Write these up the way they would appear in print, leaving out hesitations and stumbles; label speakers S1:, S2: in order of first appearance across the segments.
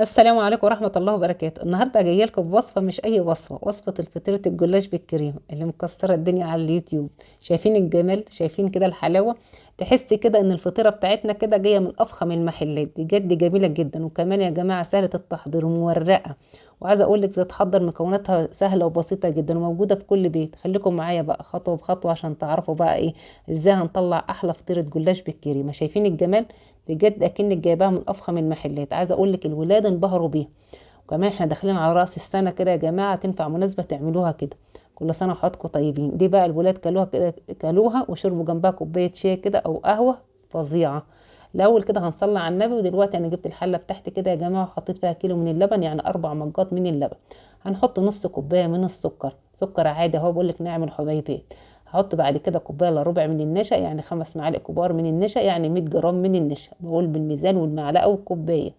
S1: السلام عليكم ورحمة الله وبركاته. النهاردة جاية لكم بوصفة مش أي وصفة، وصفة الفطيرة الجلاش بالكريمة اللي مكسرة الدنيا على اليوتيوب. شايفين الجمال؟ شايفين كده الحلاوة؟ تحس كده إن الفطيرة بتاعتنا كده جاية من أفخم المحلات، بجد جميلة جدا. وكمان يا جماعة سهلة التحضير ومورقة، وعايزة أقول لك بتتحضر مكوناتها سهلة وبسيطة جدا وموجودة في كل بيت. خليكم معايا بقى خطوة بخطوة عشان تعرفوا بقى إيه إزاي هنطلع أحلى فطيرة جلاش بالكريمة. شايفين الجمال؟ بجد اكنك جايباها من افخم المحلات. عايزه اقول لك الولاد انبهروا بيها. وكمان احنا داخلين على راس السنة كده يا جماعة، تنفع مناسبة تعملوها كده. كل سنة وحضراتكم طيبين. دي بقى الولاد كلوها كده، كلوها وشربوا جنبها كوباية شاي كده او قهوة فظيعة. الاول كده هنصلي على النبي. ودلوقتي انا جبت الحلة بتاعتي كده يا جماعة وحطيت فيها كيلو من اللبن، يعني 4 مجات من اللبن. هنحط نص كوباية من السكر، سكر عادي اهو بقول لك نعمل حبيبات. هحط بعد كده كوباية الا ربع من النشا، يعني 5 معالق كبار من النشا، يعني 100 جرام من النشا، بقول بالميزان والمعلقه والكوبايه.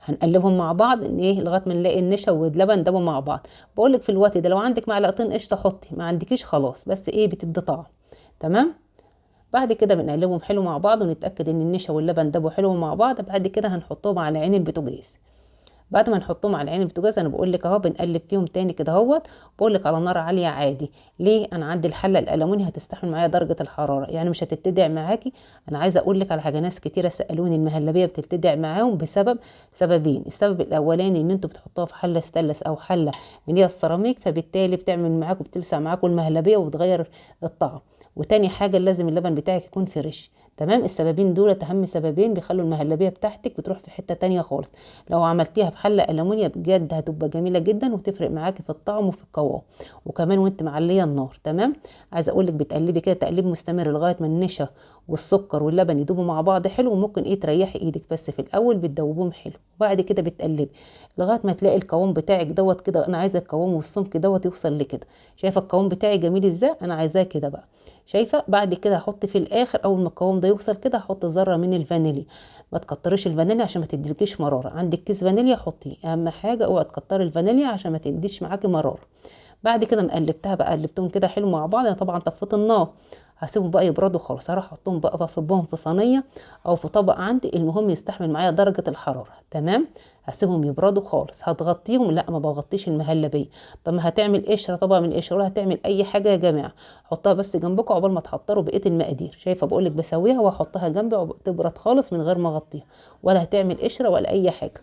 S1: هنقلبهم مع بعض ان ايه لغاية ما نلاقي النشا واللبن دبوا مع بعض. بقول لك في الوقت ده لو عندك معلقتين قشطه حطي، ما عندكيش خلاص، بس ايه بتدي طعم. تمام. بعد كده بنقلبهم حلو مع بعض ونتاكد ان النشا واللبن دبوا حلو مع بعض. بعد كده هنحطهم على عين البوتاجاز. بعد ما نحطهم على عين البوتاجاز انا بقول لك اهو بنقلب فيهم تاني كده اهوت. بقول لك على نار عالية عادي. ليه؟ انا عندي الحلة الالومنيوم هتستحمل معايا درجه الحرارة، يعني مش هتتدع معاكي. انا عايزه اقول لك على حاجة، ناس كتيرة سالوني المهلبيه بتتدع معاهم بسبب سببين. السبب الاولاني ان انتوا بتحطوها في حله ستانلس او حله من هي السيراميك، فبالتالي بتعمل معاكم بتلسع معاكم المهلبيه وبتغير الطعم. وتاني حاجة لازم اللبن بتاعك يكون fresh. تمام. السببين دول اهم سببين بيخلوا المهلبيه بتاعتك بتروح في حتة تانية خالص. لو عملتيها في حله الومنيا بجد هتبقى جميلة جدا وتفرق معاكي في الطعم وفي القوام، وكمان وانت معليه النار. تمام. عايزه اقول لك بتقلبي كده تقليب مستمر لغاية ما النشا والسكر واللبن يدوبوا مع بعض حلو. وممكن ايه تريحي ايدك بس في الاول بتدوبهم حلو، وبعد كده بتقلبي لغاية ما تلاقي القوام بتاعك دوت كده. انا عايزه القوام والسمك دوت يوصل لكده. شايفه القوام بتاعي جميل ازاي؟ انا عايزاه كده بقى. شايفه؟ بعد كده هحط في الاخر اول ما القوام ده يوصل كده هحط ذره من الفانيليا. ما تكتريش الفانيليا عشان ما تديلكيش مرارة. عندك كيس فانيليا حطيه، اهم حاجة اوعي تكتري الفانيليا عشان ما تديش معاكي مرارة. بعد كده مقلبتها بقى، قلبتهم كده حلو مع بعض. انا طبعا طفيت النار، هسيبهم بقى يبردوا خالص. هروح احطهم بقى واصبهم في صينية او في طبق عندي، المهم يستحمل معايا درجه الحرارة. تمام. هسيبهم يبردوا خالص. هتغطيهم؟ لا، ما بغطيش المهلبيه. طب ما هتعمل قشرة، طبق من القشرة، ولا هتعمل اي حاجة يا جماعة. حطها بس جنبكم عقبال ما تحضروا بقية المقادير. شايفه؟ بقول لك بسويها واحطها جنبي تبرد خالص من غير ما اغطيها، ولا هتعمل قشرة ولا اي حاجة.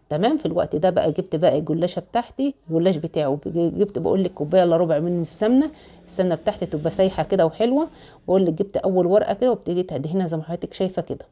S1: تمام. في الوقت ده بقى جبت بقى الجلاشه بتاعتي، الجلاش بتاعه جبت بقول لك كوباية الا ربع من السمنة. السمنة بتاعتي تبقى سايحه كده وحلوه. بقول لك جبت اول ورقة كده وابتديت ادهنها زي ما حضرتك شايفه كده.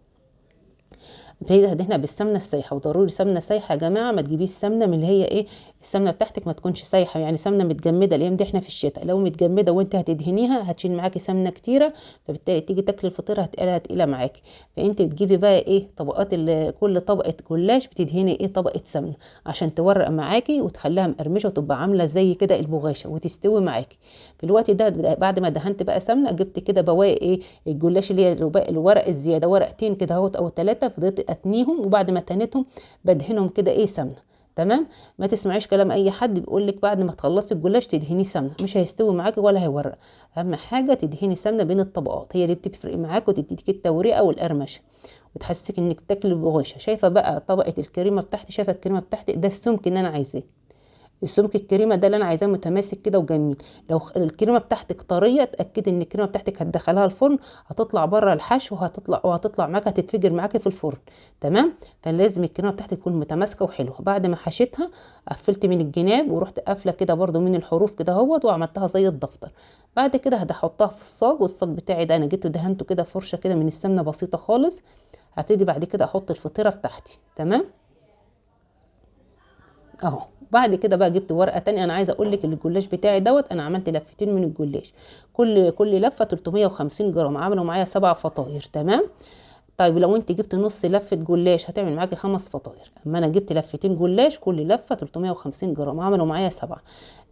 S1: ابتديت ادهنها بالسمنه السايحه، وضروري سمنه سايحه يا جماعة. ما تجيبيش سمنه من اللي هي ايه، السمنة بتاعتك ما تكونش سايحه، يعني سمنه متجمده. الايام دي احنا في الشتاء، لو متجمده وانت هتدهنيها هتشيل معاكي سمنه كتيرة، فبالتالي تيجي تاكلي الفطيره هتقلها تقيلة معاكي. فانت بتجيبي بقى ايه طبقات، كل طبقه جلاش بتدهني ايه طبقه سمنه عشان تورق معاكي وتخليها مقرمشه وتبقى عامله زي كده البغاشه وتستوي معاكي. في الوقت ده بعد ما دهنت بقى سمنه، جبت كده بواقي ايه الجلاش اللي هي الورق الزيادة، ورقتين كده اهوت او 3، فضلت اتنيهم. وبعد ما تنيتهم بدهنهم كده ايه سمنه. تمام. ما تسمعيش كلام اي حد بيقول لك بعد ما تخلصي الجلاش تدهني سمنه، مش هيستوي معاكي ولا هيورق. اهم حاجة تدهني سمنه بين الطبقات، هي اللي بتفرق معاكي وتديكي التوريقه والقرمشه وتحسسك انك بتاكلي بغاشه. شايفه بقى طبقه الكريمة بتاعتي؟ شايفه الكريمة بتاعتي؟ ده السمك اللي انا عايزاه، السمك الكريمة ده اللي انا عايزاه متماسك كده وجميل. لو الكريمة بتاعتك طرية اتاكدي ان الكريمة بتاعتك هتدخلها الفرن هتطلع بره الحشو، وهتطلع معاك، هتتفجر معاكي في الفرن. تمام. فلازم الكريمة بتاعتك تكون متماسكة وحلوه. بعد ما حشيتها قفلت من الجناب ورحت قافله كده برده من الحروف كده اهوت، وعملتها زي الدفتر. بعد كده هحطها في الصاج، والصاج بتاعي ده انا جبته دهنته كده فرشه كده من السمنة بسيطة خالص. هبتدي بعد كده احط الفطيره بتاعتي. تمام اهو. بعد كده بقى جبت ورقة تانية. انا عايزه اقول لك الجلاش بتاعي دوت انا عملت لفتين من الجلاش، كل لفه 350 جرام، عملوا معايا 7 فطاير. تمام. طيب لو انت جبت نص لفه جلاش هتعمل معاكي 5 فطاير، اما انا جبت لفتين جلاش كل لفه 350 جرام، عملوا معايا 7.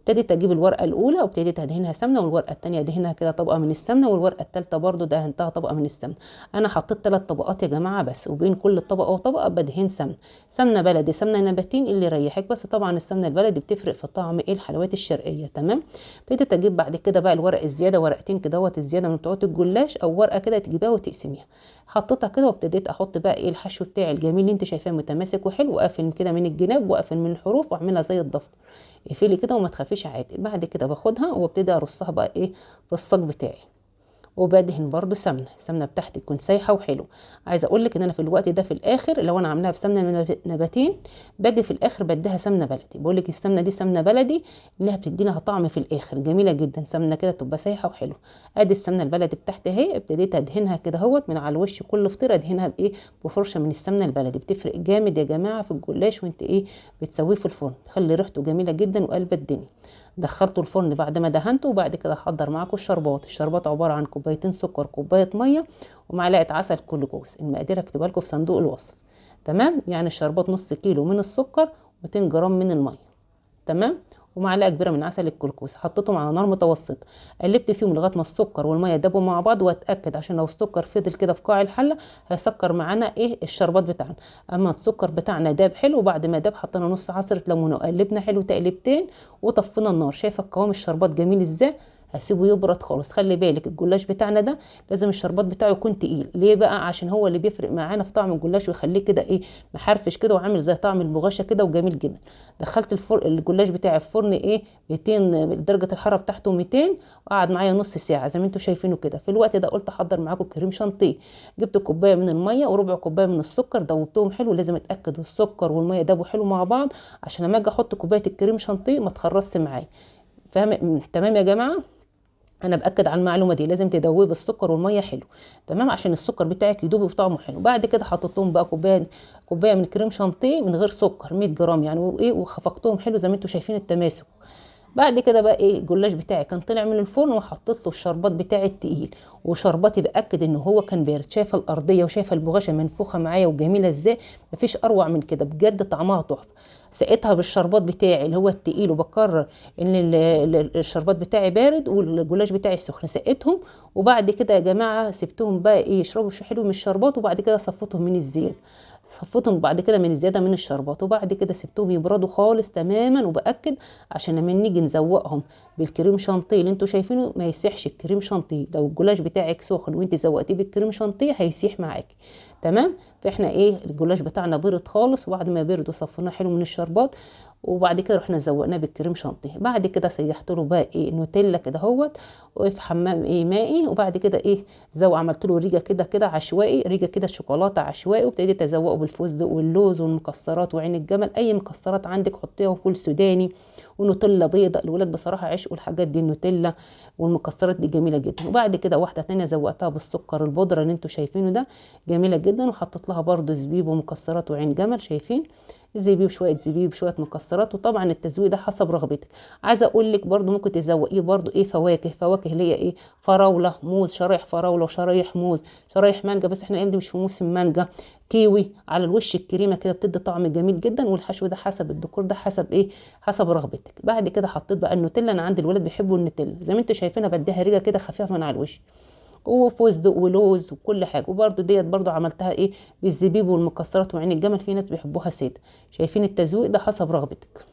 S1: ابتديت اجيب الورقة الاولى وابتديت ادهنها سمنه، والورقة الثانية ادهنها كده طبقه من السمنة، والورقة الثالثة برده دهنتها طبقه من السمنة. انا حطيت 3 طبقات يا جماعة بس، وبين كل طبقه وطبقه بدهن سمنه، سمنه بلدي سمنه نباتين اللي يريحك، بس طبعا السمنة البلدي بتفرق في طعم ايه الحلويات الشرقية. تمام. ابتديت اجيب بعد كده بقى الورق الزيادة، ورقتين كده اهوت الزيادة من بتوع الجلاش، او ورقة كده تجيبها وتقسميها، حطيتها كده وابتديت احط بقى ايه الحشو بتاعي الجميل اللي انت شايفاه متماسك وحلو، واقفل كده من الجناب واقفل من الحروف واعملها زي الضفدع، اقفلي كده وما تخافيش عادي. بعد كده باخدها وابتدي ارصها بقى ايه في الصاج بتاعي، وبدهن برده سمنه، السمنة بتاعتي تكون سايحه وحلو. عايزه اقول لك ان انا في الوقت ده في الاخر لو انا عاملاها بسمنه نباتين باجي في الاخر بديها سمنه بلدي، بقول لك السمنة دي سمنه بلدي انها بتدي لها طعم في الاخر جميلة جدا، سمنه كده تبقى سايحه وحلو. ادي السمنة البلدي بتاعتي اهي، ابتديت ادهنها كده اهوت من على الوش، كل فطيره ادهنها بايه بفرشه من السمنة البلدي، بتفرق جامد يا جماعة في الجلاش وانت ايه بتسويه في الفرن، بخلي ريحته جميلة جدا وقلب الدنيا. دخلته الفرن بعد ما دهنته، وبعد كده احضر معاكم الشربات. الشربات عبارة عن كوبايتين سكر، كوباية مية، ومعلقة عسل كلوكوز. المقادير هكتبها لكم في صندوق الوصف. تمام. يعني الشربات نص كيلو من السكر و200 جرام من المية. تمام. ومعلقة كبيرة من عسل الكلوكوز، حطيتهم على نار متوسطه، قلبت فيهم لغاية ما السكر والمية دابوا مع بعض، واتاكد عشان لو السكر فضل كده في قاع الحلة هيسكر معانا ايه الشربات بتاعنا. اما السكر بتاعنا داب حلو، وبعد ما داب حطينا نص عصره ليمونه وقلبنا حلو تقلبتين وطفينا النار. شايفه القوام الشربات جميل ازاي؟ هسيبه يبرد خالص. خلي بالك الجلاش بتاعنا ده لازم الشربات بتاعه يكون تقيل، ليه بقى؟ عشان هو اللي بيفرق معانا في طعم الجلاش ويخليه كده ايه محرفش كده وعامل زي طعم البغاشه كده وجميل جدا. دخلت الجلاش بتاعي الفرن ايه 200، درجه الحرارة بتاعته 200، وقعد معايا نص ساعة زي ما انتم شايفينه كده. في الوقت ده قلت احضر معاكم كريم شانتيه، جبت كوباية من المية وربع كوباية من السكر، دوبتهم حلو، لازم اتاكد السكر والمية دابوا حلو مع بعض عشان لما اجي احط كوباية الكريم شانتيه ما تخرصش معايا. فاهم؟ تمام يا جماعة، انا باكد على المعلومة دي، لازم تدوبي السكر والمية حلو. تمام، عشان السكر بتاعك يدوب وطعمه حلو. بعد كده حطيت لهم بقى كوباية من كريم شانتيه من غير سكر 100 جرام يعني، وايه وخفقتهم حلو زي ما انتم شايفين التماسك. بعد كده بقى ايه الجلاش بتاعي كان طلع من الفرن، وحطيت له الشربات بتاعي التقيل، وشرباتي باكد ان هو كان بارد. شايفه الارضية وشايفه البغاشه منفوخه معايا وجميلة ازاي، مفيش اروع من كده بجد، طعمها تحفة. سقيتها بالشربات بتاعي اللي هو التقيل، وبكرر ان الشربات بتاعي بارد والجلاش بتاعي سخن، سقيتهم. وبعد كده يا جماعة سبتهم بقى ايه يشربوا حلو من الشربات، وبعد كده صفيتهم من الزيادة، صفيتهم بعد كده من الزيادة من الشربات، وبعد كده سبتهم يبردوا خالص تماما. وباكد عشان لما نيجي نزوقهم بالكريم شانتيه اللي انتوا شايفينه ما يسيحش الكريم شانتيه، لو الجلاش بتاعك سخن وانت زوقتيه بالكريم شانتيه هيسيح معاكي. تمام. فاحنا ايه الجلاش بتاعنا برد خالص، وبعد ما برد وصفيناه حلو من الشربات، وبعد كده رحنا زوقناه بالكريم شانتيه. بعد كده سيحت له بقى ايه نوتيلا كده اهوت وفي حمام ايه مائي، وبعد كده ايه عملت له ريجه كده كده عشوائي، ريجه كده شوكولاتة عشوائي، وابتديت ازوقه بالفستق واللوز والمكسرات وعين الجمل، اي مكسرات عندك حطيها، وفول سوداني ونوتيلا بيضاء. الولاد بصراحة عشقوا الحاجات دي، النوتيلا والمكسرات دي جميلة جدا. وبعد كده واحدة ثانية زوقتها بالسكر البودره اللي انتوا شايفينه ده، جميلة جدا، وحطيت لها برده زبيب ومكسرات وعين جمل. شايفين زبيب، شوية زبيب شوية مكسرات، وطبعا التزويق ده حسب رغبتك. عايزه اقول لك برده ممكن تزوقيه برده ايه فواكه، فواكه اللي هي ايه فراوله، موز، شرايح فراوله وشرايح موز، شرايح مانجا، بس احنا الايام دي مش في موسم مانجا، كيوي على الوش، الكريمة كده بتدي طعم جميل جدا. والحشو ده حسب الديكور ده حسب ايه حسب رغبتك. بعد كده حطيت بقى النوتيلا، انا عندي الولاد بيحبوا النوتيلا زي ما انتوا شايفينها، بديها ريجه كده خفيفة من على الوش، وفستق ولوز وكل حاجة. وبرده ديت برده عملتها ايه بالزبيب والمكسرات وعين الجمل، في ناس بيحبوها ساده. شايفين التزويق ده حسب رغبتك،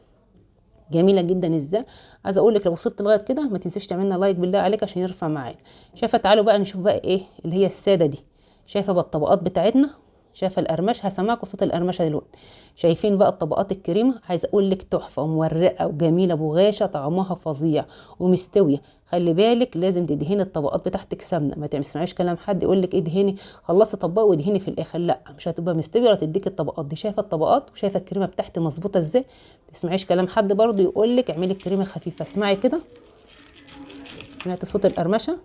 S1: جميلة جدا ازاي. عايزه اقول لك لو وصلت لغاية كده ما تنساش تعملنا like بالله عليك عشان يرفع معانا. شايفه؟ تعالوا بقى نشوف بقى ايه اللي هي السادة دي. شايفه بقى الطبقات بتاعتنا، شايفه القرمشه، هسمعكم صوت القرمشه دلوقتي. شايفين بقى الطبقات الكريمة، عايزه اقول لك تحفة ومورقه وجميلة، بغاشه طعمها فظيع ومستويه. خلي بالك لازم تدهني الطبقات بتاعتك سمنه، ما تسمعيش كلام حد يقول لك ادهني خلصي طبق وادهني في الاخر، لا مش هتبقى مستوية ولا تديك الطبقات دي. شايفه الطبقات وشايفه الكريمة بتاعتي مظبوطة ازاي. ما تسمعيش كلام حد برضو يقول لك اعملي الكريمة خفيفة، اسمعي كده، سمعتي صوت القرمشه؟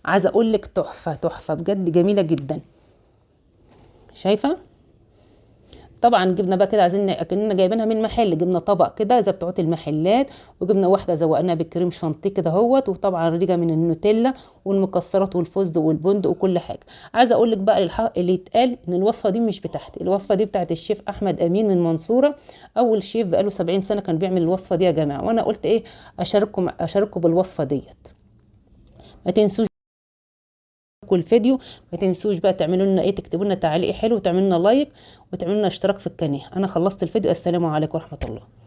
S1: عايزه اقول لك تحفة تحفة بجد، جميلة جدا. شايفه؟ طبعا جبنا بقى كده، عايزين اكننا جايبينها من محل، جبنا طبق كده زي بتوعت المحلات، وجبنا واحدة زوقناها بالكريم شانتيه كده اهوت، وطبعا ريجه من النوتيلا والمكسرات والفستق والبندق وكل حاجة. عايزه اقول لك بقى الحق اللي يتقال ان الوصفة دي مش بتاعتي، الوصفة دي بتاعت الشيف احمد امين من منصورة، اول شيف بقاله 70 سنة كان بيعمل الوصفة دي يا جماعة، وانا قلت ايه اشارككم بالوصفه ديت. ما تنسوش الفيديو، ما تنسوش بقى تعملوا لنا ايه، تكتبوا لنا تعليق حلو، وتعملوا لنا لايك، وتعملوا لنا اشتراك في القناة. انا خلصت الفيديو، السلام عليكم ورحمة الله.